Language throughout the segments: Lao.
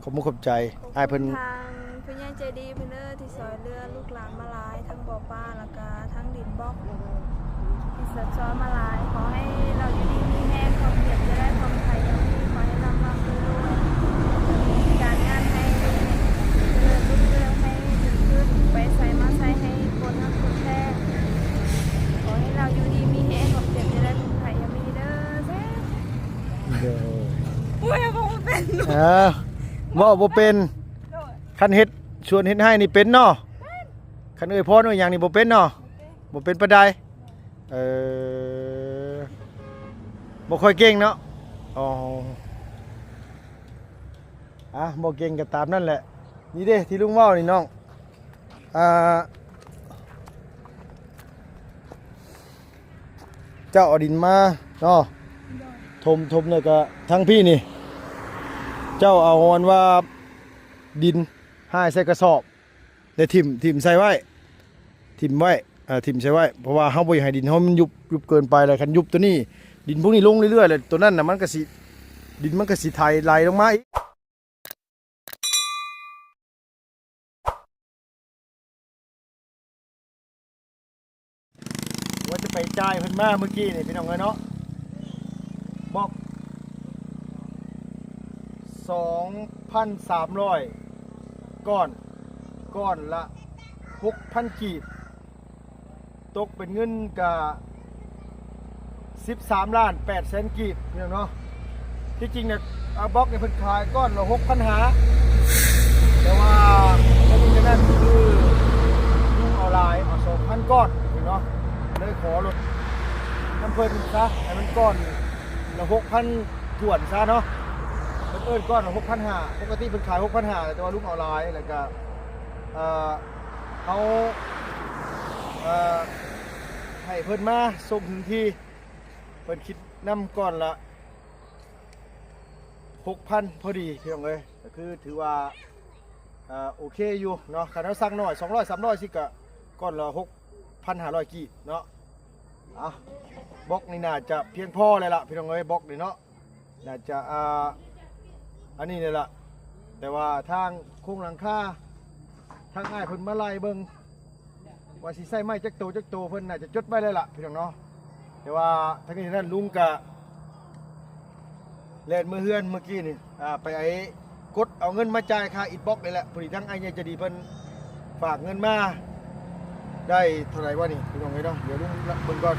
ຂອບມຸກຂອບໃຈອ້າຍເພິ່ນ ຂອບຄຸນທາງຜູ້ໃຫຍ່ໃຈດີເພິ່ນເດີ ທີ່ຊ່ອຍເຫຼືອລູກຫຼານມາຫຼາຍ ທັງບໍ່ປາ ແລ້ວກະທັງດິນບລັອກ ທີ່ຊ່ອຍມາຫຼາຍ. ຂໍໃຫ້ລາວຢູ່ດີມີແຮງ ຄວາມເຈັບຢ່າໄດ້ ຄວາມໄຂ້ຢ່າມີ ຂໍໃຫ້ລ່ຳໆລວຍໆ ການງານໃຫ້ຈະເລີນຮຸ່ງເຮືອງ ໃຫ້ຂຶ້ນໄປໃສມາໃສ ໃຫ້ຄົນຮັກຄົນແພງ. ຂໍໃຫ້ລາວຢູ່ດີມີແຮງ ຄວາມເຈັບຢ່າໄດ້ ຄວາມໄຂ້ຢ່າມີເດີ ສາທຸ. ໂດຍ ໂອ້ຍ ເວົ້າບໍ່ເປັນ ເອີ ເວົ້າບໍ່ເປັນ. ໂດຍ ຄັນເຮັດສວນເຮັດໄຮ່ນີ້ເປັນເນາະ? ເປັນ. ຄັນອວຍພອນອວຍຫຍັງນີ້ບໍ່ເປັນເນາະ? ບໍ່ເປັນ. ບໍ່ເປັນປານໃດ. ເອີ ບໍ່ຄ່ອຍເກັ່ງເນາະ? ອໍ ອ່ະ ບໍ່ເກັ່ງກໍຕາມນັ້ນແຫຼະ. ນີ້ເດ້ທີ່ລຸງເວົ້ານີ້ນ້ອງ ອ່າ ເຈົ້າເອົາດິນມາເນາະ ໂດຍ ຖົມ ຖົມແລ້ວກໍທາງພີ້ນີ້ ເຈົ້າເອົາອັນວ່າດິນຫາຍໃສ່ກະສອບ ແລ້ວຖິ້ມ ຖິ້ມໃສ່ໄວ້ ຖິ້ມໄວ້ ເອີ ຖິ້ມໃສ່ໄວ້ ເພາະວ່າເຮົາບໍ່ຢາກໃຫ້ດິນເຮົາມັນຍຸບ ຍຸບເກີນໄປ. ແລ້ວຄັນຍຸບໂຕນີ້ ດິນພວກນີ້ລົງເລື້ອຍໆ ແລ້ວໂຕນັ້ນນະ ມັນກໍຊິ ດິນມັນກໍຊິໄຖໄຫຼລົງມາອີກ. ວ່າຈະໄປຈ່າຍເພິ່ນມາມື້ກີ້ນີ້ພີ່ນ້ອງເອີຍເນາະ ບລັອກສອງພັນສາມຮ້ອຍກ້ອນ ກ້ອນລະຫົກພັນກີບ ຕົກເປັນເງິນກະສິບສາມລ້ານແປດແສນກີບ ພີ່ນ້ອງເນາະ. ທີ່ຈິງນະ ອາ ບລັອກນີ້ເພິ່ນຂາຍກ້ອນລະຫົກພັນຫ້າ ແຕ່ວ່າໃນນີ້ນັ້ນຄືລຸງເອົາຫຼາຍ ເອົາສອງພັນກ້ອນເນາະ ເລີຍຂໍລົດນຳເພິ່ນຊະ ໃຫ້ມັນກ້ອນລະຫົກພັນຖ້ວນຊະເນາະ. ເພິ່ນເອີ້ນກ້ອນລະຫົກພັນຫ້າ ປົກກະຕິເພິ່ນຂາຍຫົກພັນຫ້າ ແຕ່ວ່າລຸງເອົາຫຼາຍ ແລ້ວກະ ເອີ ເຮົາ ເອີ ໃຫ້ເພິ່ນມາສົ່ງເຖິງທີ່ ເພິ່ນຄິດນຳກ້ອນລະຫົກພັນພໍດີພີ່ນ້ອງເອີຍ ກໍຄືຖືວ່າ ເອີ ໂອເຄຢູ່ເນາະ. ຄັນເຮົາສັ່ງໜ້ອຍ ສອງຮ້ອຍ ສາມຮ້ອຍ ຊິກະກ້ອນລະຫົກພັນຫ້າຮ້ອຍກີບເນາະ. ເອົາ ບລັອກນີ້ໜ້າຈະພຽງພໍແລ້ວລະພີ່ນ້ອງເອີຍ ບລັອກນີ້ເນາະ ໜ້າຈະ ອ່າ ອັນນີ້ແຫຼະ ແຕ່ວ່າທາງໂຄງຫຼັງຄາ ທາງອ້າຍເພິ່ນມາໄລ່ເບິ່ງວ່າຊິໃຊ້ໄມ້ຈັກໂຕຈັກໂຕ ເພິ່ນໜ້າຈະຈົດໄວ້ແລ້ວລະພີ່ນ້ອງເນາະ. ແຕ່ວ່າທັງນີ້ທັງນັ້ນລຸງກະແລ່ນເມືອເຮືອນເມື່ອກີ້ນີ້ ອ່າ ໄປ ໄອ້ ກົດເອົາເງິນມາຈ່າຍຄ່າອິດບລັອກນີ້ແຫຼະ. ພໍດີທາງອ້າຍໃຫຍ່ໃຈດີເພິ່ນຝາກເງິນມາໄດ້ເທົ່າໃດວະນີ້ພີ່ນ້ອງເອີຍເນາະ ດຽວລຸງເບິ່ງກ່ອນ.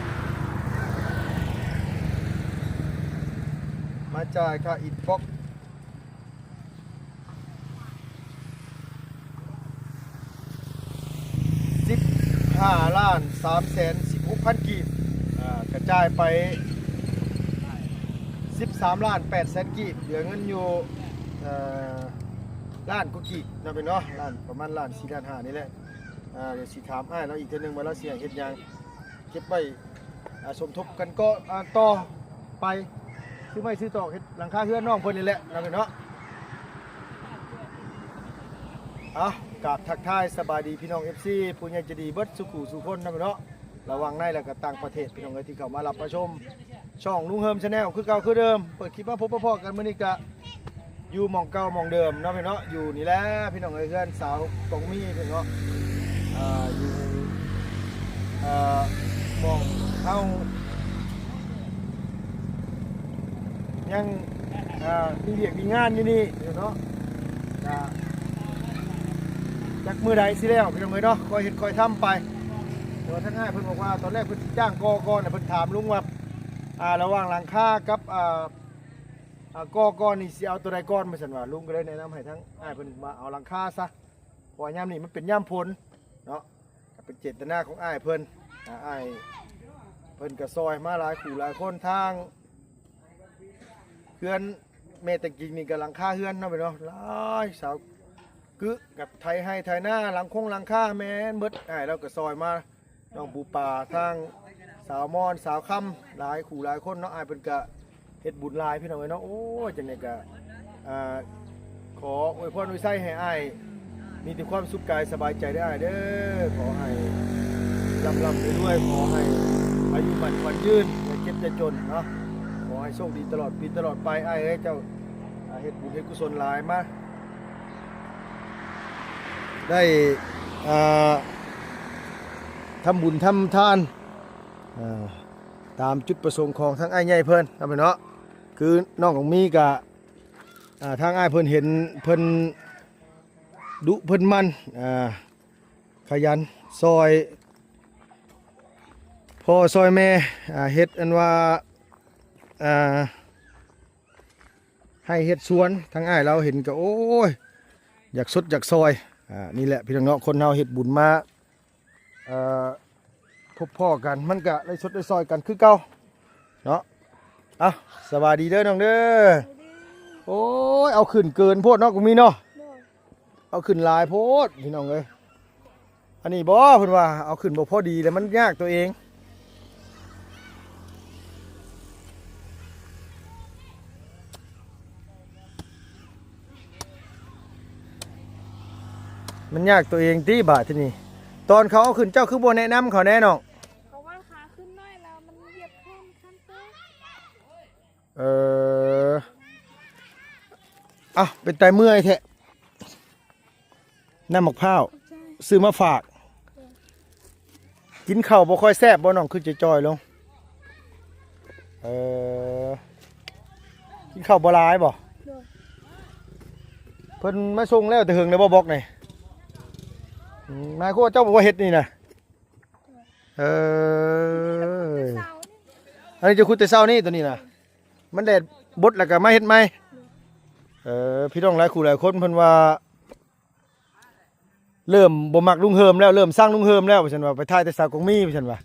ມາຈ່າຍຄ່າອິດບລັອກ ສິບຫ້າລ້ານສາມແສນສິບຫົກພັນກີບ ອ່າ ກະຈ່າຍໄປສິບສາມລ້ານແປດແສນກີບ ເຫຼືອເງິນຢູ່ ເອີ ລ້ານກວ່າກີບເນາະ ແມ່ນເນາະ ລ້ານ ປະມານລ້ານສີ່ລ້ານຫ້ານີ້ແຫຼະ. ອ່າ ດຽວຊິຖາມອ້າຍລາວອີກເທື່ອໜຶ່ງວ່າລາວຊິໃຫ້ເຮັດຫຍັງ ເກັບໄວ້ ອ່າ ສົມທົບກັນກໍ ອ່າ ຕໍ່ໄປ ຊື້ໄມ້ຊື້ຕອກເຮັດຫຼັງຄາເຮືອນນ້ອງເພິ່ນນີ້ແຫຼະເນາະ ເນາະ. ເອົາ ກາບທັກທາຍສະບາຍດີພີ່ນ້ອງເອັຟຊີ ຜູ້ໃຫຍ່ໃຈດີເບິດສູ່ຄູ່ສູ່ຄົນເນາະ ເນາະ ລະຫວ່າງໃນແລະກະຕ່າງປະເທດ ພີ່ນ້ອງເອີຍ ທີ່ເຂົ້າມາຮັບມາຊົມຊ່ອງລຸງເຮີມແຊນແນວຄືເກົ່າຄືເດີມ. ເປີດຄລິບມາພົບມາພໍ້ກັນມື້ນີ້ກະ ຢູ່ໝ່ອງເກົ່າໝ່ອງເດີມເນາະ ພີ່ນ້ອງເນາະ ຢູ່ນີ້ແຫຼະພີ່ນ້ອງເອີຍ ເຮືອນສາວກອງມີພີ່ນ້ອງເນາະ ອ່າ ຢູ່ ອ່າ ໝ່ອງເຮົາຍັງ ອ່າ ມີວຽກມີງານຢູ່ນີ້ເນາະ ກະຈັກມື້ໃດຊິແລ້ວ ພີ່ນ້ອງເອີຍເນາະ ຄ່ອຍເຮັດຄ່ອຍທຳໄປ. ແຕ່ວ່າທາງອ້າຍເພິ່ນບອກວ່າ ຕອນແລກເພິ່ນຊິຈ້າງກໍ່ກ່ອນ ແລ້ວເພິ່ນຖາມລຸງວ່າ ອ່າ ລະຫວ່າງຫຼັງຄາກັບ ອ່າ ອ່າ ກໍ່ກ່ອນນີ້ຊິເອົາໂຕໃດກ່ອນ ວ່າຊັ້ນວ່າ ລຸງກໍເລີຍແນະນຳໃຫ້ທາງອ້າຍເພິ່ນວ່າເອົາຫຼັງຄາຊະ ເພາະວ່າຍາມນີ້ມັນເປັນຍາມຝົນເນາະ ກໍເປັນເຈດຕະນາຂອງອ້າຍເພິ່ນ ອ່າ ອ້າຍເພິ່ນກໍຊ່ອຍມາຫຼາຍຄູ່ຫຼາຍຄົນ ທາງເຮືອນແມ່ແຕງກິງນີ້ກໍຫຼັງຄາເຮືອນເນາະ ເນາະ ຫຼາຍ ສາວກຶກັບໄຖໄຮ່ໄຖນາ ຫຼັງຄົງຫຼັງຄາແມ່ນເບິດ ອ້າຍລາວກໍຊ່ອຍມາ ນ້ອງປູປາ ທາງສາວມອນ ສາວຄຳ ຫຼາຍຄູ່ຫຼາຍຄົນເນາະ ອ້າຍເພິ່ນກະເຮັດບຸນຫຼາຍພີ່ນ້ອງເອີຍເນາະ. ໂອ້ຍ ຈັ່ງໃດກະ ອ່າ ຂໍອວຍພອນອວຍໄຊໃຫ້ອ້າຍມີແຕ່ຄວາມສຸກກາຍສະບາຍໃຈເດີອ້າຍເດີ ຂໍໃຫ້ລ່ຳໆລວຍໆ ຂໍໃຫ້ອາຍຸໝັ້ນຂວັນຍືນ ຢ່າເຈັບຢ່າຈົນເນາະ ຂໍໃຫ້ໂຊກດີຕະຫຼອດປີຕະຫຼອດໄປ ອ້າຍເອີຍ ເຈົ້າ ອ່າ ເຮັດບຸນເຮັດກຸສົນຫຼາຍມາ ໄດ້ ອ່າ ທຳບຸນທຳທານ ອ່າ ຕາມຈຸດປະສົງຂອງທາງອ້າຍໃຫຍ່ເພິ່ນເນາະ ພີ່ນ້ອງເນາະ. ຄືນ້ອງກອງມີກະ ອ່າ ທາງອ້າຍເພິ່ນເຫັນເພິ່ນດຸເພິ່ນໝັ່ນ ອ່າ ຂະຫຍັນຊ່ອຍພໍ່ຊ່ອຍແມ່ ອ່າ ເຮັດອັນວ່າ ອ່າ ໄຮ່ເຮັດສວນ. ທາງອ້າຍລາວເຫັນກໍ ໂອ້ຍ ຢາກຊົດຢາກຊ່ອຍ. ອ່າ ນີ້ແຫຼະພີ່ນ້ອງເນາະ ຄົນເຮົາເຮັດບຸນມາ ເອີ ພົບພໍ້ກັນ ມັນກະໄດ້ຊົດໄດ້ຊ່ອຍກັນຄືເກົ່າເນາະ. ເອົ້າ ສະບາຍດີເດີນ້ອງເດີ. ໂອ້ຍ ເອົາຂຶ້ນເກີນໂພດເນາະ ກະມີເນາະ. ໂດຍ ເອົາຂຶ້ນຫຼາຍໂພດພີ່ນ້ອງເອີຍ. ອັນນີ້ບໍ ເພິ່ນວ່າເອົາຂຶ້ນບໍ່ພໍດີ ແລ້ວມັນຍາກຕົວເອງ. ມັນຍາກຕົວເອງຕິບາດທີນີ້. ຕອນເຂົາເອົາຂຶ້ນ ເຈົ້າຄືບໍ່ແນະນຳເຂົາແດ່ນ້ອງ? ເຂົາວ່າຂາຂຶ້ນໜ້ອຍແລ້ວມັນຢຽບແຂນຄັນໂຕ. ເອີ ເອົ້າ ເປັນຕາເມື່ອຍແທ້. ນ້ຳໝາກພ້າວ ຂອບໃຈ ຊື້ມາຝາກ. ເອີ ກິນເຂົ້າບໍ່ຄ່ອຍແຊບບໍ່ນ້ອງ ຄືຈະຈ່ອຍລົງ? ເອີ ກິນເຂົ້າບໍ່ຫຼາຍບໍ່? ໂດຍ ເພິ່ນມາສົ່ງແລ້ວແຕ່ເຫິງແລ້ວບໍ່ ບອກນີ້? ອືມ ໝາຍຄວາມວ່າເຈົ້າບໍ່ເຮັດນີ້ນະ? ເອີ ອັນນີ້ຈະຂຸດແຕ່ເຊົ້ານີ້ ໂຕນີ້ນະ ມັນແດດບົດແລ້ວກະມາເຮັດໃໝ່. ເອີ ພີ່ນ້ອງຫຼາຍຄູ່ຫຼາຍຄົນເພິ່ນວ່າ ເລີ່ມບໍ່ມັກລຸງເຮີມແລ້ວ ເລີ່ມຊັງລຸງເຮີມແລ້ວ ວ່າຊັ້ນວ່າ. ໄປຖ່າຍແຕ່ສາວກອງມີ ວ່າຊັ້ນວ່າ.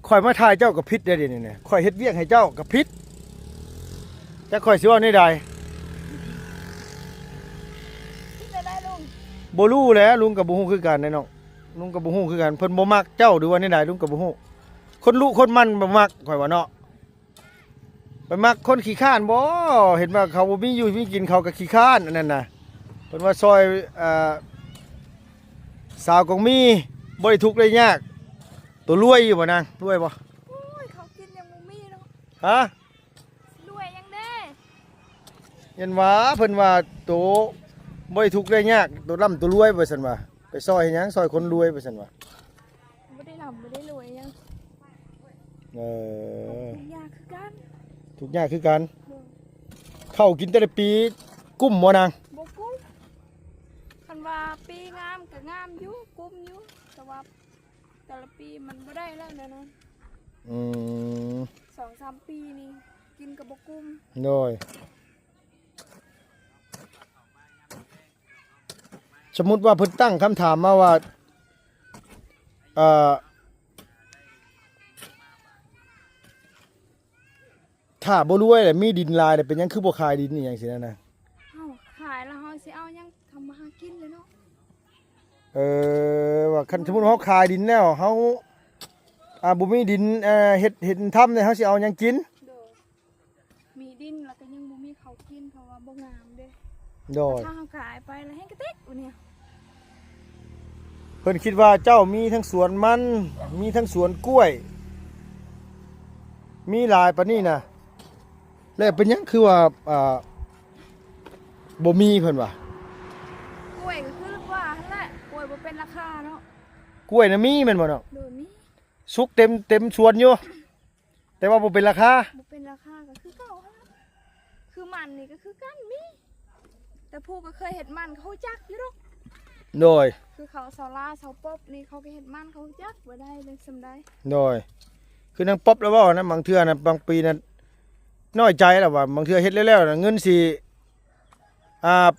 ຂ້ອຍມາຖ່າຍເຈົ້າກໍຜິດເດ້ ດຽວນີ້ນະ ຂ້ອຍເຮັດວຽກໃຫ້ເຈົ້າກໍຜິດ. ຈັກຂ້ອຍຊິເວົ້າແນວໃດ? ຜິດແນວໃດລຸງ? ບໍ່ຮູ້ແຫຼະ ລຸງກໍບໍ່ຮູ້ຄືກັນເດ້ນ້ອງ. ລຸງກໍບໍ່ຮູ້ຄືກັນ ເພິ່ນບໍ່ມັກເຈົ້າ ຫຼືວ່າແນວໃດ ລຸງກໍບໍ່ຮູ້. ຄົນລຸຄົນມັນບໍ່ມັກ ຂ້ອຍວ່າເນາະ. ໄປມັກຄົນຂີ້ຄ້ານບໍ? ເຫັນວ່າເຂົາບໍ່ມີຢູ່ມີກິນ ເຂົາກໍຂີ້ຄ້ານ ອັນນັ້ນນະ. ເພິ່ນວ່າຊ່ອຍ ເອີ ສາວກອງມີ ບໍ່ໄດ້ທຸກໄດ້ຍາກ. ໂຕລວຍຢູ່ບໍ່ນາງ? ລວຍບໍ່? ໂອ້ຍ ເຂົາກິນຍັງບໍ່ມີເນາະ. ຮະ? ລວຍຫຍັງເດ້? ເຫັນວ່າ ເພິ່ນວ່າໂຕບໍ່ໄດ້ທຸກໄດ້ຍາກ ໂຕລ່ຳໂຕລວຍ ວ່າຊັ້ນວ່າ. ໄປຊ່ອຍເຮັດຫຍັງ? ຊ່ອຍຄົນລວຍ ວ່າຊັ້ນວ່າ. ບໍ່ໄດ້ລ່ຳບໍ່ໄດ້ລວຍຫຍັງ. ເອີ ທຸກຍາກຄືກັນ. ທຸກຍາກຄືກັນ. ໂດຍ ເຂົ້າກິນແຕ່ລະປີກຸ້ມບໍ່ນາງ? ບໍ່ກຸ້ມ. ຄັນວ່າປີງາມກໍງາມຢູ່ ກຸ້ມຢູ່ ແຕ່ວ່າແຕ່ລະປີມັນບໍ່ໄດ້ແລ້ວແນວນັ້ນ. ອືມ ສອງສາມປີນີ້ກິນກໍບໍ່ກຸ້ມ. ໂດຍ ສົມມຸດວ່າເພິ່ນຕັ້ງຄຳຖາມມາວ່າ ເອີ ຖ້າບໍ່ລວຍແລ້ວ ມີດິນຫຼາຍແລ້ວ ເປັນຫຍັງຄືບໍ່ຂາຍດິນອີ່ຫຍັງຊີ້ນະ? ເຮົາຂາຍແລ້ວເຮົາຊິເອົາຫຍັງທຳມາຫາກິນແລ້ວເນາະ. ເອີ ວ່າຄັນສົມມຸດເຮົາຂາຍດິນແລ້ວ ເຮົາ ອ່າ ບໍ່ມີດິນ ເອີ ເຮັດ ເຮັດທຳແລ້ວ ເຮົາຊິເອົາຫຍັງກິນ? ໂດຍ ມີດິນແລ້ວກໍຍັງບໍ່ມີເຂົ້າກິນ ເພາະວ່າບໍ່ງາມເດ້. ໂດຍ ຖ້າເຮົາຂາຍໄປແລ້ວແຮ່ງກະຕິກຢູ່ນີ້. ເພິ່ນຄິດວ່າເຈົ້າມີທັງສວນມັນ ມີທັງສວນກ້ວຍ ມີຫຼາຍປານນີ້ນະ ແລ້ວເປັນຫຍັງຄືວ່າ ອ່າ ບໍ່ມີ ເພິ່ນວ່າ? ກ້ວຍກໍຄືວ່າຫັ້ນແຫຼະ ກ້ວຍບໍ່ເປັນລາຄາເນາະ. ກ້ວຍນະມີແມ່ນບໍ່ນ້ອງ? ໂດຍ ມີ. ສຸກເຕັມ ເຕັມສວນຢູ່ ແຕ່ວ່າບໍ່ເປັນລາຄາ. ບໍ່ເປັນລາຄາກໍຄືເກົ່າຫັ້ນລະ. ຄືມັນນີ້ກໍຄືກັນ ມີ ແຕ່ຜູ້ກໍເຄີຍເຮັດມັນເຂົາຮູ້ຈັກຢູ່ດອກ. ໂດຍ ຄືເຂົາຊາວລາວຊາວປອບນີ້ ເຂົາກໍເຮັດມັນເຂົາຮູ້ຈັກວ່າໄດ້ເປັນສ່ຳໃດ. ໂດຍ ຄືນາງປອບລະເວົ້ານະ ບາງເທື່ອນະ ບາງປີນະ ນ້ອຍໃຈລະວ່າ ບາງເທື່ອເຮັດແລ້ວໆນະ ເງິນຊິ ອ່າ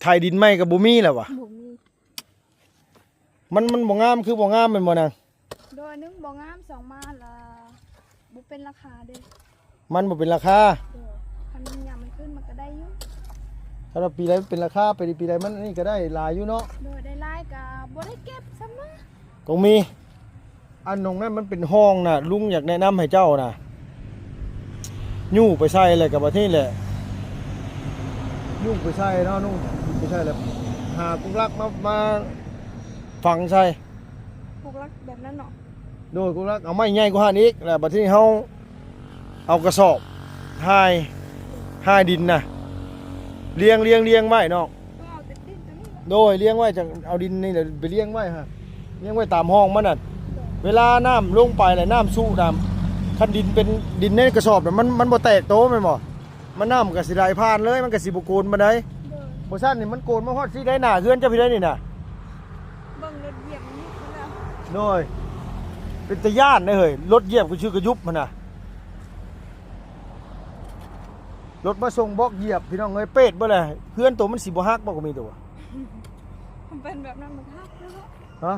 ໄຖດິນໃໝ່ກໍບໍ່ມີລະວ່າ. ບໍ່ມີ. ມັນ ມັນບໍ່ງາມ ຄືບໍ່ງາມແມ່ນບໍ່ນາງ? ໂດຍ ໜຶ່ງບໍ່ງາມ ສອງມາລະບໍ່ເປັນລາຄາເດ້. ມັນບໍ່ເປັນລາຄາ. ໂດຍ ຄັນຍາມມັນຂຶ້ນມັນກໍໄດ້ຢູ່. ຖ້າວ່າປີໃດມັນເປັນລາຄາ ໄປປີໃດມັນອັນນີ້ກໍໄດ້ຫຼາຍຢູ່ເນາະ. ໂດຍ ໄດ້ຫຼາຍກໍບໍ່ໄດ້ເກັບຊ້ຳນະ. ກອງມີ ອັນໜອງນັ້ນມັນເປັນຮ່ອງນະ ລຸງຢາກແນະນຳໃຫ້ເຈົ້ານະ ຍູ້ໄປໃສ່ແຫຼະ ກະບາດນີ້ແຫຼະ ຍູ້ໄປໃສ່ເນາະ ຍູ້ໄປໃສ່ແລ້ວ ຫາກຸກລັກມາ ມາຝັງໃສ່. ກຸກລັກແບບນັ້ນເນາະ. ໂດຍ ກຸກລັກ ເອົາໄມ້ໃຫຍ່ກວ່າຫັ້ນອີກ ແລ້ວບາດນີ້ເຮົາເອົາກະສອບ ຮ່າຍ ຮ່າຍດິນນະ ລຽງ ລຽງ ລຽງໄວ້ເນາະ. ຕ້ອງເອົາແຕ່ຕີນຕົວນີ້ເນາະ. ໂດຍ ລ້ຽງໄວ້ ຈັ່ງເອົາດິນນີ້ແຫຼະໄປລ້ຽງໄວ້ຫັ້ນ ລ້ຽງໄວ້ຕາມຮ່ອງມັນນະ. ເວລານ້ຳລົງໄປແລ້ວ ນ້ຳຊຸນະ ຄັນດິນເປັນດິນໃນກະສອບນະ ມັນ ມັນບໍ່ແຕກໂຕແມ່ນບໍ່? ມັນ ນ້ຳມັນກະຊິໄຫຼຜ່ານເລີຍ ມັນກະຊິບໍ່ໂກນປານໃດ. ໂດຍ ບໍ່ຊັ້ນນີ້ມັນໂກນມາຮອດພີ້ໄດ໋ ໜ້າເຮືອນເຈົ້າພີ້ໄດ໋ນີ້ນະ. ເບິ່ງລົດຢຽບມັນຍຸບແລ້ວ. ໂດຍ ເປັນຕາຢ້ານເດ້ເຮີ້ຍ ລົດຢຽບກະຊື່ກະຍຸບຫັ້ນນະ. ລົດມາສົ່ງບອກຢຽບ ພີ່ນ້ອງເອີຍ ເປດເບິດແຫຼະ. ເຮືອນໂຕມັນຊິບໍ່ຫັກບໍ່ ກະມີໂຕ ມັນເປັນແບບນັ້ນມັນກະຫັກເນາະ. ຮະ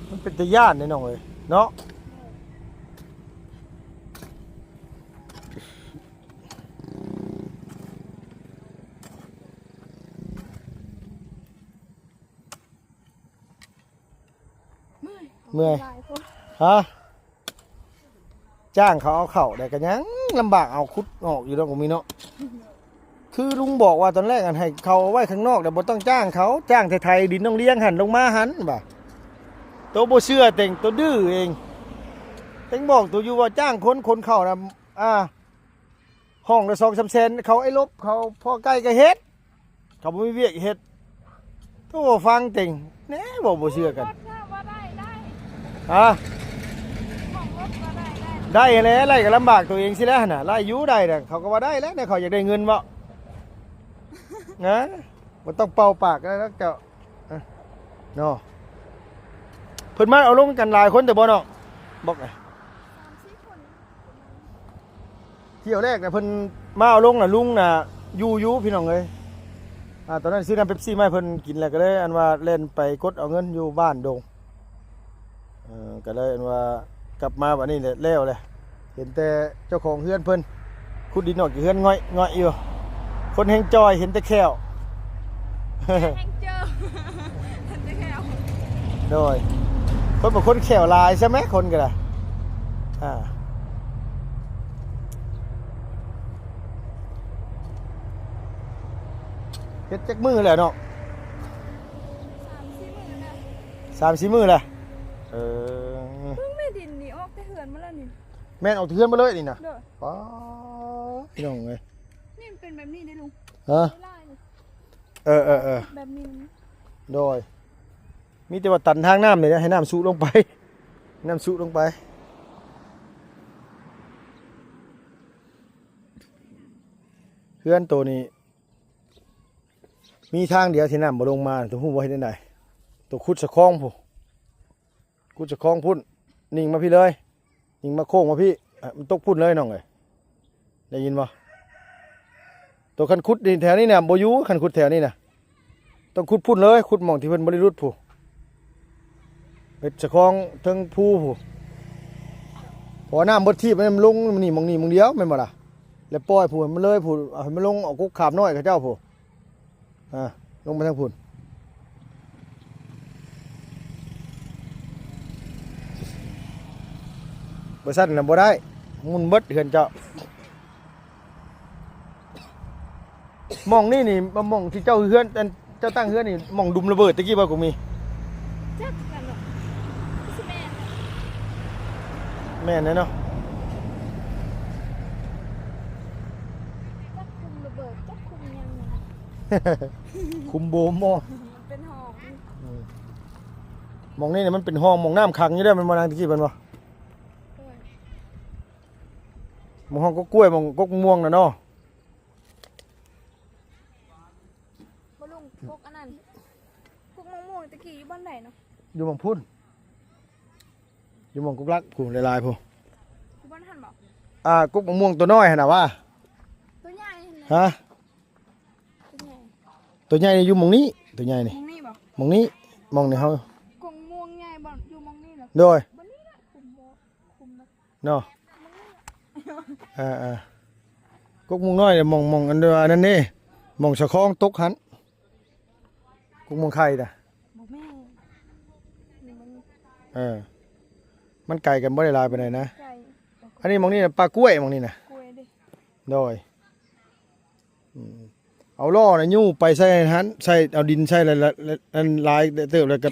ມັນເປັນຕາຢ້ານເດ້ນ້ອງເອີຍເນາະ. ເມື່ອຍ ເມື່ອຍ ຫຼາຍຄົນ ຮະ ຈ້າງເຂົາເອົາເຂົ້າໄດ້ກະຍັງລຳບາກ ເອົາຂຸດອອກຢູ່ດອກ ບໍ່ມີເນາະ. ຄືລຸງບອກວ່າຕອນແລກຫັ້ນ ໃຫ້ເຂົາເອົາໄວ້ຂ້າງນອກ ແລ້ວບໍ່ຕ້ອງຈ້າງເຂົາ ຈ້າງໄຖໆ ດິນນ້ອງລຽງຫັ້ນ ລົງມາຫັ້ນວ່າ. ໂຕບໍ່ເຊື່ອເຕັງ ໂຕດື້ເອງ ເຕັງບອກໂຕຢູ່ວ່າຈ້າງຄົນຂົນເຂົ້ານະ ອ່າ ຫ້ອງລະສອງສາມແສນ ເຂົາໄອ້ລົບ ເຂົາພໍໃກ້ກະເຮັດ ເຂົາບໍ່ມີວຽກເຮັດ. ໂຕຟັງເຕັງແນ່ ເວົ້າບໍ່ເຊື່ອກັນ. ຮະ ໄດ້ຫັ້ນແຫຼະ ໄລ່ກະລຳບາກໂຕເອງຊີ້ແຫຼະຫັ້ນນະ. ໄລ່ຢູ່ ໄດ້ນະ ເຂົາກະວ່າໄດ້ແຫຼະ ແນວເຂົາຢາກໄດ້ເງິນເບາະ ນະ. ບໍ່ຕ້ອງເປົ່າປາກແລ້ວເຈົ້າ ເນາະ. ເພິ່ນມາເອົາລົງກັນຫຼາຍຄົນແຕ່ບໍ່ນ້ອງ ບອກ ສາມສີ່ຄົນ. ທ່ຽວແລກນະເພິ່ນມາເອົາລົງນະ ລຸງນະຢູ່ຢູ່ພີ່ນ້ອງເອີຍ. ອ່າ ຕອນນັ້ນຊື້ນ້ຳເປັບຊີມາໃຫ້ເພິ່ນກິນ ແລ້ວກະເລີຍອັນວ່າແລ່ນໄປກົດເອົາເງິນຢູ່ບ້ານດົງ. ເອີ ກະເລີຍອັນວ່າກັບມາບາດນີ້ແຫຼະ ແລ້ວແຫຼະ. ເຫັນແຕ່ເຈົ້າຂອງເຮືອນເພິ່ນ ຂຸດດິນອອກຈາກເຮືອນ ງ້ອຍໆ ຢູ່. ຄົນແຮ່ງຈ່ອຍ ເຫັນແຕ່ແຂ້ວ ແຮ່ງເຈີ ເຫັນແຕ່ແຂ້ວ. ໂດຍ ຄົນບາງຄົນແຂ້ວຫຼາຍຊະແມະ ຄົນກະໄດ້. ອ່າ ເຮັດຈັກມື້ແລ້ວເນາະ? ສາມສີ່ມື້ແລ້ວ. ສາມສີ່ມື້ແລ້ວ. ເອີ ເບິ່ງແມ່ ດິນນີ້ອອກແຕ່ເຮືອນໝົດແລ້ວນີ້. ແມ່ນ ອອກແຕ່ເຮືອນໝົດເລີຍນີ້ນະ. ໂດຍ ປ້າ ພີ່ນ້ອງເອີຍ ນີ້ມັນເປັນແບບນີ້ເດ້ລຸງ. ຮະ ເອີໆໆ ແບບນີ້. ໂດຍ ມີແຕ່ວ່າຕັນທາງນ້ຳນີ້ແຫຼະ ໃຫ້ນ້ຳຊຸລົງໄປ ນ້ຳຊຸລົງໄປ. ເຮືອນໂຕນີ້ ມີທາງດຽວທີ່ນ້ຳບໍ່ລົງມາ ໂຕຮູ້ບໍ່ເຮັດແນວໃດ? ໂຕຂຸດສະຄອງພຸ້ນ ຂຸດສະຄອງພຸ້ນ ຍິງມາພີ້ເລີຍ ຍິງມາໂຄ້ງມາພີ້ ມັນຕົກພຸ້ນເລີຍນ້ອງເອີຍ ໄດ້ຍິນບໍ່? ໂຕຄັນຂຸດນີ້ແຖວນີ້ນະບໍ່ຢູ່ ຄັນຂຸດແຖວນີ້ນະ ຕ້ອງຂຸດພຸ້ນເລີຍ ຂຸດໝ່ອງທີ່ເພິ່ນບໍ່ໄດ້ຫຼຸດພຸ້ນ ເຮັດສະຄອງເທິງພູພຸ້ນ. ເພາະວ່ານ້ຳເບິດທີບມັນລົງນີ້ ໝ່ອງນີ້ໝ່ອງດຽວແມ່ນບໍ່ລະ? ແລ້ວປ່ອຍພຸ້ນ ໃຫ້ມັນເລີຍພຸ້ນ ເອົາໃຫ້ມັນລົງເອົາກົກຂາມນ້ອຍເຂົາເຈົ້າພຸ້ນ ອ່າ ລົງໄປທາງພຸ້ນ. ບໍ່ຊັ້ນນະບໍ່ໄດ້ ໝຸ່ນເບິດເຮືອນເຈົ້າ. ໝ່ອງນີ້ນີ້ ໝ່ອງທີ່ເຈົ້າເຮືອນ ອັນເຈົ້າຕັ້ງເຮືອນນີ້ ໝ່ອງດຸມລະເບີດຕະກີ້ບໍ່ ກຸມີ? ຈັກຄືກັນເນາະ ຄືຊິແມ່ນ. ແມ່ນແຫຼະເນາະ. ຈັກຄຸມລະເບີດ ຈັກຄຸມຫຍັງນີ້ ຄຸມໂບມບໍ່? ມັນເປັນຫ້ອງ. ອືມ ໝ່ອງນີ້ນີ້ມັນເປັນຫ້ອງ ໝ່ອງນ້ຳຂັງຢູ່ເດ້ ແມ່ນບໍ່ນາງຕະກີ້ ແມ່ນບໍ່? ໂດຍ ໝ່ອງຫ້ອງກົກກ້ວຍ ໝ່ອງກົກມ່ວງນະເນາະ. ບໍ່ລຸງ ກົກອັນນັ້ນ ກົກມະມ່ວງຕະກີ້ຢູ່ບ່ອນໃດເນາະ? ຢູ່ໝ່ອງພຸ້ນ ຢູ່ໝ່ອງກົກຫຼັກພຸ້ນ ຫຼາຍໆ ພຸ້ນ ຢູ່ບ່ອນຫັ້ນບໍ່? ອ່າ ກົກມະມ່ວງໂຕນ້ອຍຫັ້ນນະຫວາ? ໂຕໃຫຍ່ຫັ້ນນະ. ຮະ? ໂຕໃຫຍ່ ໂຕໃຫຍ່ຢູ່ໝ່ອງນີ້ ໂຕໃຫຍ່ນີ້ ໝ່ອງນີ້ບໍ່? ໝ່ອງນີ້ ໝ່ອງນີ້ເຮົາ ກົກມະມ່ວງໃຫຍ່ບໍ່ ຢູ່ໝ່ອງນີ້ລະ. ໂດຍ ບ່ອນນີ້ລະ ຄຸມບໍ່? ຄຸມບໍ່? ເນາະ ເອີໆ ກົກມ່ວງນ້ອຍ ໝ່ອງ ໝ່ອງອັນ ອັນນັ້ນເດ້ ໝ່ອງສະຄອງຕົກຫັ້ນ ກົກມ່ວງໄຂ່ນະ. ບໍ່ແມ່ນ ນີ້ມັນ ເອີ ມັນໄກກັນບໍ່ໄດ້ຫຼາຍປານໃດນະ ໄກ. ອັນນີ້ໝ່ອງນີ້ນະ ປ່າກ້ວຍໝ່ອງນີ້ນະ ກ້ວຍເດ້. ໂດຍ ອືມ ເອົາລໍ້ນະຍູ້ໄປໃສ່ຫັ້ນ ໃສ່ ເອົາດິນໃສ່ ແລ້ວ ແລ້ວ ອັນຫຼາຍເຕີບ ແລ້ວກະ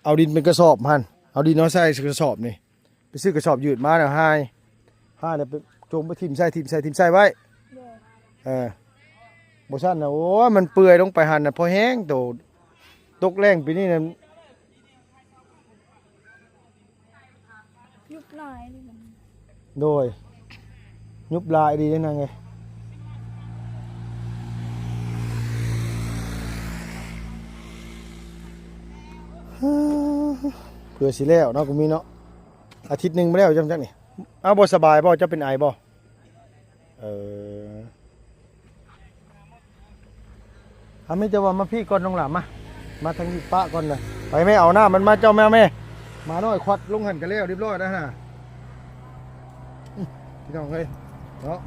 ເອົາດິນເປັນກະສອບຫັ້ນ ເອົາດິນເຮົາໃສ່ກະສອບນີ້ ໄປຊື້ກະສອບຍືດມາແລ້ວຫາຍ ຫາຍແລ້ວໄປ ຈົ່ງໄປຖິ້ມໃສ່ ຖິ້ມໃສ່ ຖິ້ມໃສ່ໄວ້. ໂດຍ ເອີ ບໍ່ຊັ້ນນະ ໂອ້ຍ ມັນເປື່ອຍລົງໄປຫັ້ນນະ ພໍແຮງໂຕ ຕົກແລ້ງປີນີ້ນະ ຍຸບຫຼາຍເດ ໂດຍ ຍຸບຫຼາຍອີ່ຫຼີເດ້ນາງເອີຍ. ເພື່ອຊິແລ້ວເນາະ ກໍມີເນາະ ອາທິດໜຶ່ງມາແລ້ວຈັ່ງຈັກນີ້. ອ້າວ ບໍ່ສະບາຍບໍ່? ເຈົ້າເປັນໄອບໍ່? ເອີ ອ່ະ ມີແຕ່ວ່າມາພີ້ກ່ອນນ້ອງຫຼ້າ ມາ ມາທາງນີ້ປະກ່ອນນະ. ໄປແມ່ ເອົານ້ຳມັນມາ ເຈົ້າແມ່ ແມ່ ໝານ້ອຍຄວັດລົງຫັ້ນກະແລ້ວຮຽບຮ້ອຍແລ້ວຫັ້ນນະ. ອື ພີ່ນ້ອງເອີຍເນາະ.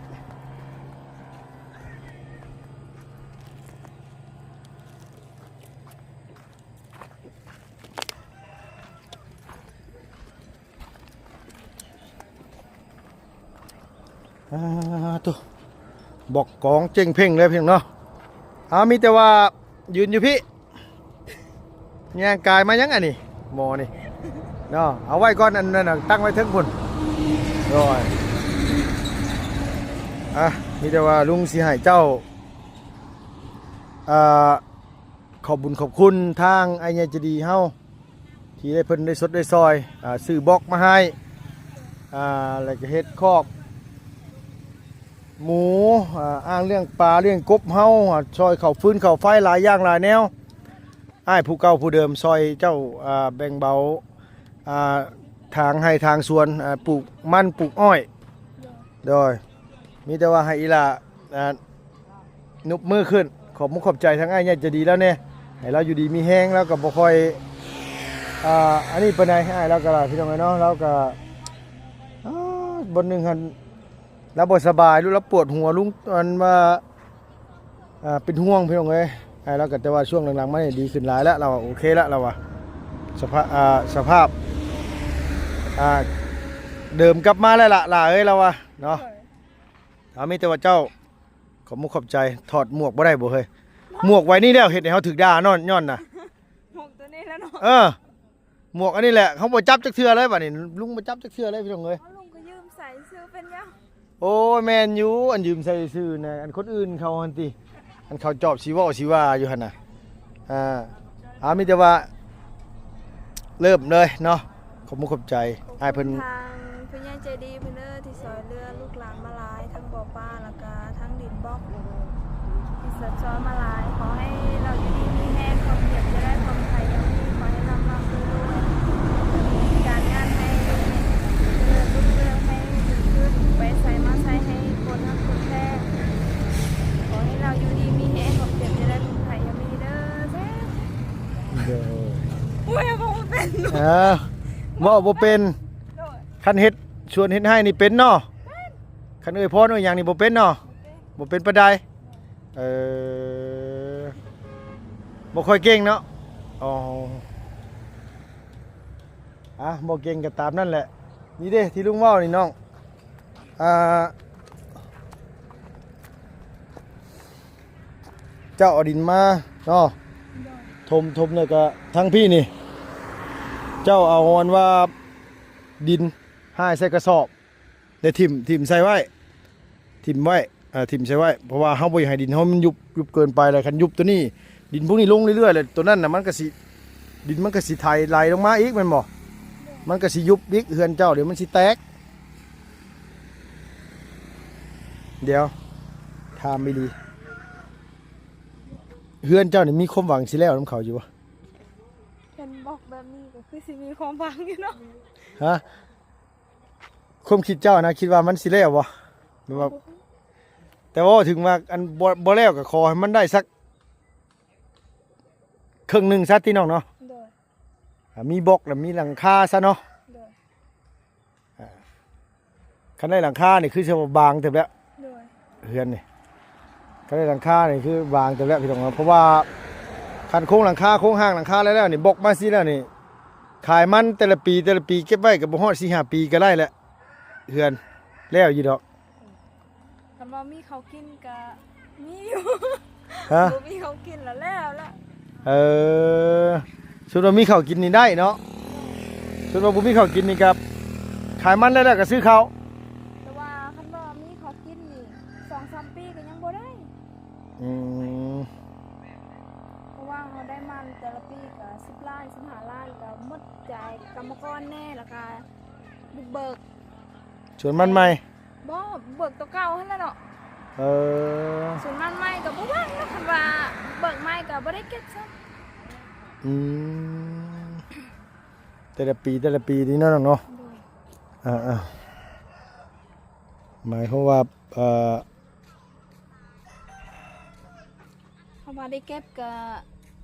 ອ່າ ໂທ້ ບອກກອງເຈັງເພັງເລີຍພີ່ນ້ອງເນາະ. ອ່າ ມີແຕ່ວ່າຢືນຢູ່ພີ້ ຍ່າງກາຍມາຫຍັງອັນນີ້ ໝໍນີ້ເນາະ. ເອົາໄວ້ກ່ອນ ອັນນັ້ນນະ ຕັ້ງໄວ້ເທິງພຸ້ນ. ໂດຍ ອ່າ ມີແຕ່ວ່າລຸງຊິໃຫ້ເຈົ້າ ອ່າ ຂອບບຸນຂອບຄຸນທາງອ້າຍໃຫຍ່ໃຈດີເຮົາ ທີ່ໄດ້ ເພິ່ນໄດ້ຊົດໄດ້ຊ່ອຍ ອ່າ ຊື້ບອກມາໃຫ້, ອ່າ ແລ້ວກໍເຮັດຄອກໝູ, ອ່າ ອ່າງລ້ຽງປາລ້ຽງກົບເຮົາ, ອ່າ ຊ່ອຍເຂົ້າຟືນເຂົ້າໄຟຫຼາຍຢ່າງຫຼາຍແນວ. ອ້າຍຜູ້ເກົ່າຜູ້ເດີມຊ່ອຍເຈົ້າ ອ່າ ແບ່ງເບົາ ອ່າ ທາງໄຮ່ທາງສວນ ອ່າ ປູກມັນປູກອ້ອຍ. ໂດຍ ມີແຕ່ວ່າໃຫ້ອີ່ຫຼ້າ ອ່າ ນົບມືຂຶ້ນ ຂອບມຸກຂອບໃຈທາງອ້າຍໃຫຍ່ໃຈດີລາວແດ່ ໃຫ້ລາວຢູ່ດີມີແຮງ. ລາວກໍບໍ່ຄ່ອຍ ອ່າ ອັນນີ້ປານໃດ ອ້າຍລາວກໍ ພີ່ນ້ອງເອີຍເນາະ. ລາວກໍ ອ່າ ບ່ອນໜຶ່ງຫັ້ນ ລາວບໍ່ສະບາຍ ລາວປວດຫົວ ລຸງ ອັນວ່າ ອ່າ ເປັນຫ່ວງພີ່ນ້ອງເອີຍ ອ້າຍລາວກໍ. ແຕ່ວ່າຊ່ວງຫຼັງໆມານີ້ດີຂຶ້ນຫຼາຍແລ້ວ ລາວວ່າໂອເຄແລ້ວ ລາວວ່າ ສະພາ ອ່າ ສະພາບ ອ່າ ເດີມກັບມາແລ້ວລະ ຫຼ້າເອີຍ ລາວວ່າເນາະ. ໂດຍ ເອົາ ມີແຕ່ວ່າເຈົ້າ ຂອບມຸກຂອບໃຈ. ຖອດໝວກບໍ່ໄດ້ບໍ່ເຮີ້ຍ? ໝວກໄວ້ນີ້ແລ້ວ ເຮັດໃຫ້ເຮົາຖືກດ່າເນາະ ຍ້ອນນະ ໝວກຕົວນີ້ແຫຼະເນາະ. ເອີ ໝວກອັນນີ້ແຫຼະ ເຮົາບໍ່ຈັບຈັກເທື່ອເລີຍ. ບາດນີ້ລຸງບໍ່ຈັບຈັກເທື່ອເລີຍ ພີ່ນ້ອງເອີຍ. ເອົາ ລຸງກໍຢືມໃສ່ຊື່ເປັນຫຍັງ? ໂອ້ຍ ແມ່ນຢູ່ ອັນຢືມໃສ່ຊື່ນະ ອັນຄົນອື່ນເຂົາຫັ້ນຕິ ອັນເຂົາຈອບຊິເວົ້າຊິວ່າຢູ່ຫັ້ນນະ. ອ່າ ເອົາ ມີແຕ່ວ່າເລີ່ມເລີຍເນາະ. ຂອບມຸກຂອບໃຈອ້າຍເພິ່ນ ທາງຜູ້ໃຫຍ່ໃຈດີເພິ່ນເດີ ທີ່ຊ່ອຍເຫຼືອລູກຫຼານມາຫຼາຍ ທັງບໍ່ປາ ແລ້ວກະທັງດິນບລັອກ ທີ່ຊ່ອຍມາຫຼາຍ. ຂໍໃຫ້ລາວຢູ່ດີມີແຮງ ຄວາມເຈັບຢ່າໄດ້ ຄວາມໄຂ້ຢ່າມີ ຂໍໃຫ້ລ່ຳໆລວຍໆ ການງານໃຫ້ເລີນລຸ່ງເຮືອງ ໃຫ້ຂຶ້ນໄປໃສມາໃສໃຫ້ຄົນຮັກຄົນແພງ. ຂໍໃຫ້ລາວຢູ່ດີມີແຮງ ຄວາມເຈັບຢ່າໄດ້ ຄວາມໄຂ້ຢ່າມີເດີ ສາທຸ. ໂດຍ ໂອ້ຍ ເວົ້າບໍ່ເປັນ ເອີ ເວົ້າບໍ່ເປັນ. ໂດຍ ຄັນເຮັດສວນເຮັດໄຮ່ນີ້ເປັນເນາະ? ເປັນ. ຄັນອວຍພອນອວຍຫຍັງນີ້ບໍ່ເປັນເນາະ? ບໍ່ເປັນ. ບໍ່ເປັນປານໃດ. ເອີ ບໍ່ຄ່ອຍເກັ່ງເນາະ. ອໍ ອ່ະ ບໍ່ເກັ່ງກໍຕາມນັ້ນແຫຼະ. ນີ້ເດ້ທີ່ລຸງເວົ້ານີ້ນ້ອງ ອ່າ ເຈົ້າເອົາດິນມາເນາະ ໂດຍ ຖົມ ຖົມ ແລ້ວກໍທາງພີ້ນີ້ ເຈົ້າເອົາອັນວ່າດິນຫາຍໃສ່ກະສອບ ແລ້ວຖິ້ມ ຖິ້ມໃສ່ໄວ້ ຖິ້ມໄວ້ ເອີ ຖິ້ມໃສ່ໄວ້ ເພາະວ່າເຮົາບໍ່ຢາກໃຫ້ດິນເຮົາມັນຍຸບ ຍຸບເກີນໄປ. ແລ້ວຄັນຍຸບຕົວນີ້ ດິນພວກນີ້ລົງເລື້ອຍໆ ແລ້ວຕົວນັ້ນນະ ມັນກໍຊິ ດິນມັນກໍຊິໄຖໄຫຼລົງມາອີກແມ່ນບໍ່? ມັນກໍຊິຍຸບອີກ ເຮືອນເຈົ້າດຽວມັນຊິແຕກ. ດຽວ ຖາມອີ່ຫຼີ ເຮືອນເຈົ້ານີ້ມີຄວາມຫວັງຊິແລ້ວນຳເຂົາຢູ່ບໍ່? ເຫັນບອກແບບນີ້ກໍຄືຊິມີຄວາມຫວັງຢູ່ເນາະ. ຮະ? ຄວາມຄິດເຈົ້ານະ ຄິດວ່າມັນຊິແລ້ວບໍ່? ແບບວ່າ ແຕ່ເວົ້າເຖິງວ່າ ອັນ ບໍ່ ບໍ່ແລ້ວກໍຂໍໃຫ້ມັນໄດ້ສັກເຄິ່ງໜຶ່ງຊະຕິນ້ອງເນາະ. ໂດຍ ອ່າ ມີບລັອກແລ້ວມີຫຼັງຄາຊະເນາະ. ໂດຍ ອ່າ ຄັນໄດ້ຫຼັງຄານີ້ຄືຊິວ່າບາງເຕີບແລ້ວ. ໂດຍ ເຮືອນນີ້ ຄັນໄດ້ຫຼັງຄານີ້ຄືບາງເຕີບແລ້ວພີ່ນ້ອງເນາະ. ເພາະວ່າຄັນໂຄງຫຼັງຄາ ໂຄງຮ່າງຫຼັງຄາແລ້ວໆນີ້ ບລັອກມາຊີ້ແລ້ວນີ້ ຂາຍມັນແຕ່ລະປີ ແຕ່ລະປີເກັບໄວ້ກໍບໍ່ຮອດສີ່ຫ້າປີກໍໄດ້ແຫຼະ ເຮືອນແລ້ວຢູ່ດອກ. ຄັນວ່າມີເຂົ້າກິນກະມີຢູ່. ຮະ? ບໍ່ມີເຂົ້າກິນລະແລ້ວລະ. ເອີ ສົມມຸດວ່າມີເຂົ້າກິນນີ້ໄດ້ເນາະ. ສົມມຸດວ່າບໍ່ມີເຂົ້າກິນນີ້ກະ ຂາຍມັນແລ້ວ ແລ້ວກໍຊື້ເຂົ້າ. ແຕ່ວ່າຄັນວ່າມີເຂົ້າກິນນີ້ ສອງສາມປີກໍຍັງບໍ່ໄດ້. ອືມ ເພາະວ່າເຮົາໄດ້ມັນແຕ່ລະປີກໍສິບລ້ານ ສິບຫ້າລ້ານ ກໍໝົດຈ່າຍກຳມະກອນແດ່ ແລ້ວກໍບຸກເບີກ ສວນມັນໃໝ່. ບໍ່ ເບີກໂຕເກົ່າຫັ້ນແຫຼະເນາະ. ເອີ ສວນມັນໃໝ່ກໍບໍ່ຫວັງເນາະ ຄັນວ່າເບີກໃໝ່ກໍບໍ່ໄດ້ເກັບຊ້ຳ. ອືມ ແຕ່ລະປີ ແຕ່ລະປີນີ້ເນາະ ນ້ອງເນາະ. ໂດຍ ອ່າໆ ໝາຍຄວາມວ່າ ເອີ ເຮົາວ່າໄດ້ເກັບກໍ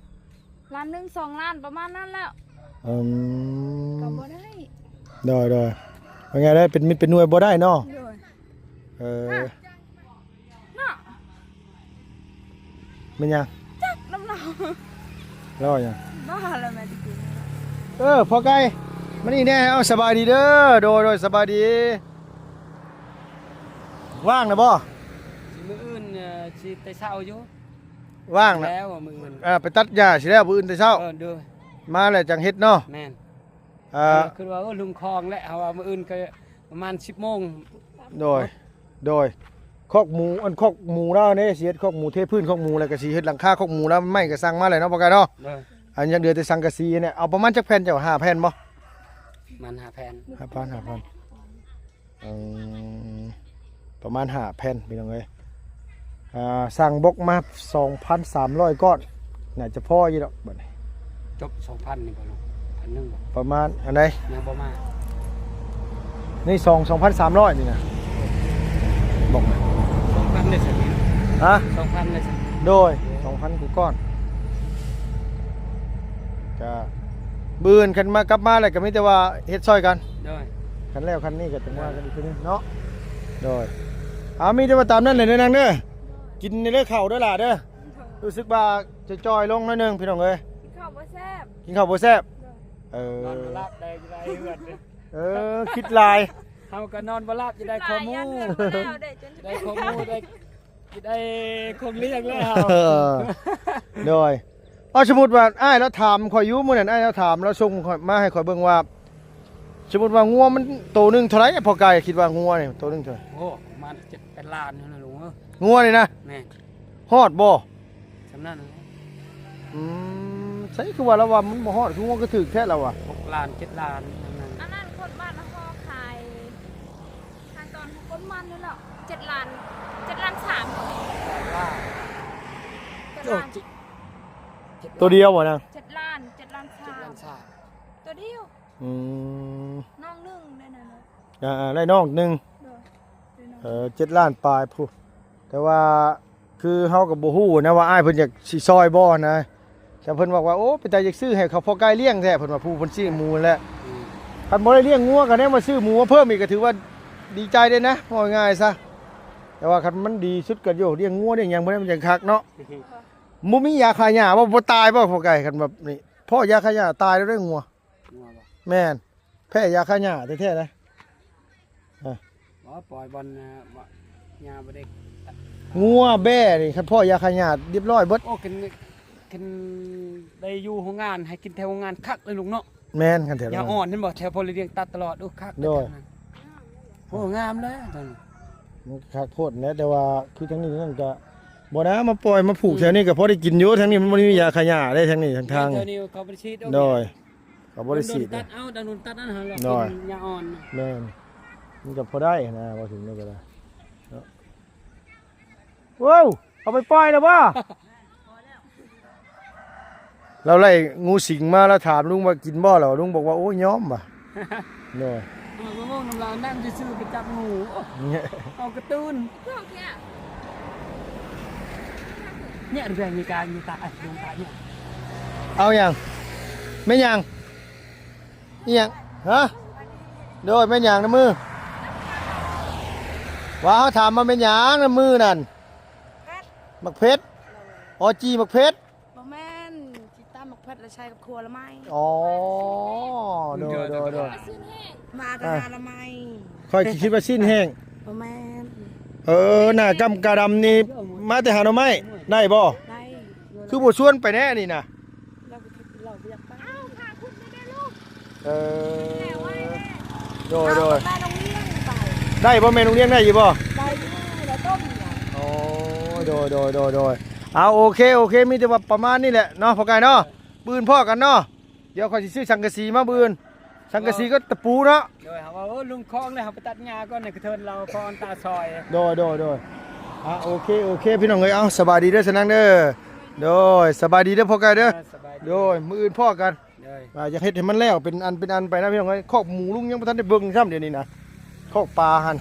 ລ້ານໜຶ່ງ ສອງລ້ານ ປະມານນັ້ນແຫຼະ. ອືມ ກໍບໍ່ໄດ້. ໂດຍໆ ວ່າໄງໄດ້ ເປັນເມັດເປັນໜ່ວຍບໍ່ໄດ້ເນາະ. ໂດຍ ເອີ ເນາະ ແມ່ນຫຍັງ? ຈັກນຳລາວ. ລາວຫຍັງ? ບ້າແລ້ວແມ່ນຕິ. ເອີ ພໍ່ໄກ່ ມານີ້ແດ່. ເອົາ ສະບາຍດີເດີ. ໂດຍໆ ສະບາຍດີ. ວ່າງນະບໍ່? ຊິມື້ອື່ນ ເອີ ຊິແຕ່ເຊົ້າຢູ່. ວ່າງນະ ແລ້ວມື້ອື່ນ ເອີ ໄປຕັດຫຍ້າຊິແລ້ວມື້ອື່ນແຕ່ເຊົ້າ. ເອີ ໂດຍ ມາແລ້ວຈັ່ງເຮັດເນາະ. ແມ່ນ. ເອີ ຄິດວ່າ ເອີ ລົງຄອງແຫຼະ ເຮົາວ່າມື້ອື່ນກໍປະມານສິບໂມງ. ໂດຍ ໂດຍ ຄອກໝູ ອັນຄອກໝູລາວເດ້ ຊິເຮັດຄອກໝູ ເທພື້ນຄອກໝູ ແລ້ວກໍຊິເຮັດຫຼັງຄາຄອກໝູລາວ. ໄມ້ກໍສັ່ງມາແລ້ວເນາະ ພໍ່ໄກ່ເນາະ. ໂດຍ ອັນຍັງເຫຼືອແຕ່ສັງກະສີນີ້. ເອົາປະມານຈັກແຜ່ນເຈົ້າ? ຫ້າແຜ່ນບໍ່? ປະມານຫ້າແຜ່ນ. ຫ້າແຜ່ນ ຫ້າແຜ່ນ. ອືມ ປະມານຫ້າແຜ່ນ ພີ່ນ້ອງເອີຍ. ອ່າ ສັ່ງບົກມາສອງພັນສາມຮ້ອຍກ້ອນ ໜ້າຈະພໍຢູ່ດອກບັດນີ້. ຈົບສອງພັນນີ້ບໍ່ລຸງ? ພັນໜຶ່ງບໍ່? ປະມານອັນໃດ? ຍັງບໍ່ມາ. ນີ້ສອງ ສອງພັນສາມຮ້ອຍນີ້ນະ ບົກນະ. ສອງພັນໄດ້ຊັ້ນນີ້? ຮະ? ສອງພັນໄດ້ຊັ້ນ? ໂດຍ ສອງພັນກວ່າກ້ອນ. ກະມື້ອື່ນຄັນມາ ກັບມາແລ້ວກໍມີແຕ່ວ່າເຮັດຊ່ອຍກັນ. ໂດຍ ຄັນແລ້ວຄັນນີ້ກໍຈັ່ງວ່າກັນອີກເທື່ອໜຶ່ງເນາະ. ໂດຍ ເອົາ ມີແຕ່ວ່າຕາມນັ້ນແຫຼະເດີນາງເດີ. ໂດຍ ກິນໃນເດີເຂົ້າເດີຫຼ້າເດີ. ໂດຍ ຮູ້ສຶກວ່າຈະຈ່ອຍລົງໜ້ອຍໜຶ່ງ ພີ່ນ້ອງເອີຍ. ກິນເຂົ້າບໍ່ແຊບ ກິນເຂົ້າບໍ່ແຊບ. ໂດຍ ເອີ ນອນບໍ່ຫຼັບໄດ້ ໄດ້ເຮືອນເດີ. ເອີ ຄິດຫຼາຍ ເຮົາກໍນອນບໍ່ຫຼັບ ຈະໄດ້ຄວາມຮູ້ ຄິດຫຼາຍ ຢ້ານເຮືອນບໍ່ແລ້ວ ໄດ້ຈົນ ໄດ້ຄວາມຮູ້ ໄດ້ ໄດ້ຄົງລ້ຽງແລ້ວ. ໂດຍ ເອົາ ສົມມຸດວ່າອ້າຍລາວຖາມຂ້ອຍຢູ່ມື້ນັ້ນ ອ້າຍລາວຖາມ ລາວສົ່ງຂ້ອຍມາໃຫ້ຂ້ອຍເບິ່ງວ່າ ສົມມຸດວ່າງົວມັນໂຕໜຶ່ງເທົ່າໃດ? ພໍ່ໄກ່ຄິດວ່າງົວນີ້ໂຕໜຶ່ງເທົ່າໃດ? ໂອ້ ປະມານເຈັດແປດລ້ານຫັ້ນນະລຸງເອີຍ. ງົວນີ້ນະ? ແມ່ນ. ຮອດບໍ່? ສ່ຳນັ້ນແຫຼະ. ອືມ ໃສຄືວ່າລາວວ່າມັນບໍ່ຮອດ ຄືງົວຄືຖືກແທ້ລາວວ່າ? ຫົກລ້ານ ເຈັດລ້ານ ສ່ຳນັ້ນ. ອັນນັ້ນຄົນບ້ານເຮົາຂາຍ ຂາຍຕອນຄົນມັນນັ້ນແຫຼະ ເຈັດລ້ານ ເຈັດລ້ານສາມ. ເຈັດລ້ານ ໂຕດຽວບໍ່ນາງ? ເຈັດລ້ານ ເຈັດລ້ານສາມ ເຈັດລ້ານສາມ ໂຕດຽວ. ອືມ ນ້ອງໜຶ່ງໄດ້ນັ້ນນະ. ອ່າໆ ໄດ້ນ້ອງໜຶ່ງ. ໂດຍ ໄດ້ນ້ອງ ເອີ ເຈັດລ້ານປາຍພຸ້ນ. ແຕ່ວ່າຄືເຮົາກໍບໍ່ຮູ້ນະວ່າອ້າຍເພິ່ນຢາກຊິຊ່ອຍບໍ່ນະ. ແຕ່ເພິ່ນບອກວ່າ ໂອ້ ເປັນຕາຢາກຊື້ໃຫ້ເຂົາພໍ່ໄກ່ລ້ຽງແທ້ ເພິ່ນວ່າ ຜູ້ເພິ່ນຊື້ໝູນັ້ນແຫຼະ. ອືມ ຄັນບໍ່ໄດ້ລ້ຽງງົວກໍແນມວ່າຊື້ໝູມາເພີ່ມອີກ ກໍຖືວ່າດີໃຈເດ້ນະ ເວົ້າງ່າຍໆຊະ. ແຕ່ວ່າຄັນມັນດີສຸດກໍໂຍ ລ້ຽງງົວລ້ຽງຫຍັງ ບໍ່ໄດ້ ມັນຈັ່ງຄັກເນາະ. ບໍ່ມີຢາຂ້າຫຍ້າບໍ່? ບໍ່ຕາຍບໍ່ພໍ່ໄກ່? ຄັນແບບນີ້ ພໍ້ຢາຂ້າຫຍ້າຕາຍແລ້ວເດ້ງົວ. ງົວບໍ່? ແມ່ນ ແພ້ຢາຂ້າຫຍ້າແທ້ໆເດ້. ບໍ່ ປ່ອຍບ່ອນ ອ່າ ຫຍ້າບໍ່ໄດ້. ງົວແບ້ນີ້ ຄັນພໍ້ຢາຂ້າຫຍ້າ ລຽບຮ້ອຍເບິດ. ໂອ້ ຄັນ ຄັນໄດ້ຢູ່ໂຮງງານ ໃຫ້ກິນແຖວໂຮງງານຄັກເລີຍລຸງເນາະ. ແມ່ນ ຄັນແຖວ ຢາອ່ອນ ເຫັນບໍ່? ແຖວພໍລະວຽງຕັດຕະຫຼອດ. ໂອ້ ຄັກ. ໂດຍ ໂອ້ ງາມເລີຍຕອນນີ້. ມັນຄັກໂພດແຫຼະ ແຕ່ວ່າຄືທາງນີ້ນັ້ນກະບໍ່ນະ ມາປ່ອຍມາຜູກ ອືມ ແຖວນີ້ກະພໍໄດ້ກິນຢູ່. ທາງນີ້ມັນບໍ່ໄດ້ມີຢາຂ້າຫຍ້າເດ້ ທາງນີ້ທາງທາງ. ແມ່ນ ແຖວນີ້ເຂົາບໍ່ໄດ້ສີດດອກ. ໂດຍ ເຂົາບໍ່ໄດ້ສີດ. ໂດນຕັດເອົາ ໂດນຕັດອັນຫັ້ນແຫຼະ. ໂດຍ ກິນຢາອ່ອນ. ແມ່ນ ມັນກະພໍໄດ້ຫັ້ນນະ ເວົ້າເຖິງນີ້ກະໄດ້ເນາະ. ວ້າວ ເອົາໄປປ່ອຍແລ້ວບໍ່? ລາວໄລ່ງູສິງມາ ລາວຖາມລຸງວ່າກິນບໍ່ ລາວ ລຸງບອກວ່າ ໂອ້ຍ ຍອມວ່າ. ໂດຍ ເອົາມາວົງນຳລາວ ນັ່ງຊື່ໆ ໄປຈັບງູ ເອົາກະຕູນ. ເອົາຫຍັງ? ແມ່ນຫຍັງ? ອີຫຍັງ? ຮະ? ໂດຍ ແມ່ນຫຍັງໃນມື? ວ່າເຮົາຖາມວ່າແມ່ນຫຍັງໃນມືນັ້ນ? ໝາກເຜັດ. ອໍ ຈີ່ໝາກເຜັດ. ບໍ່ແມ່ນ ຊິຕຳໝາກເຜັດແລ້ວໃສ່ກັບຂົ້ວລະໄມ້. ອໍ ໂດຍ ໂດຍ ໂດຍ ມາແຕ່ຫາລະໄມ້. ຂ້ອຍຊິຄິດວ່າຊີ້ນແຫ້ງ. ບໍ່ແມ່ນ. ເອີ ໜ້າກຳກະດຳນີ້ມາແຕ່ຫາໜໍ່ໄມ້ ໄດ້ບໍ່? ໄດ້. ຄືບໍ່ຊວນໄປແດ່ນີ້ນະ? ລາວບໍ່ຢາກໄປ. ເອີ ໂດຍໂດຍ ແມ່ນ້ອງລ້ຽງໄປ ໄດ້ບໍ່ແມ່ນ້ອງລ້ຽງ ໄດ້ຢູ່ບໍ່ ໄດ້ຢູ່ແລ້ວຕົ້ມ ໂອ້ຍໂດຍໂດຍໂດຍໂດຍ ເອົາໂອເຄໂອເຄ ມີແຕ່ວ່າປະມານນີ້ແຫຼະເນາະພໍ່ໄກ່ເນາະ ມື້ອື່ນພໍ້ກັນເນາະ ດຽວຂ້ອຍຊິຊື້ສັງກະສີມາມື້ອື່ນ ສັງກະສີກັບຕະປູເນາະ ໂດຍ ເຮົາວ່າໂອ້ລຸງຄອງເລີຍ ເຮົາໄປຕັດຫຍ້າກ່ອນໃນກະເທີນລາວພອນຕາຊອຍ ໂດຍໂດຍໂດຍ ອ່າໂອເຄໂອເຄ ພີ່ນ້ອງເອີຍ ເອົາສະບາຍດີເດີສະນັງເດີ ໂດຍ ສະບາຍດີເດີພໍ່ໄກ່ເດີ ໂດຍ ມື້ອື່ນພໍ້ກັນ ໂດຍ ວ່າຢາກເຮັດໃຫ້ມັນແລ້ວເປັນອັນເປັນອັນໄປນະພີ່ນ້ອງເອີຍ ຄອກໝູລຸງຍັງບໍ່ທັນໄດ້ເບິ່ງຊ້ຳ ດຽວນີ້ນະ ຄອກປາຫັ້ນ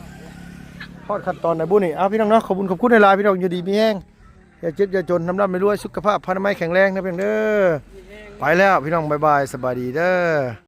ຮອດຂັ້ນຕອນໃດບຸນີ້ ເອົາພີ່ນ້ອງເນາະ ຂອບຄຸນຂອບຄຸນຫຼາຍໆ ພີ່ນ້ອງ ຢູ່ດີມີແຮງ ຢ່າເຈັບຢ່າຈົນ ຮ່ຳໆລວຍໆ ສຸຂະພາບພະນາໄມແຂງແຮງນະພີ່ນ້ອງເດີ ໄປແລ້ວພີ່ນ້ອງ ບາຍບາຍ ສະບາຍດີເດີ.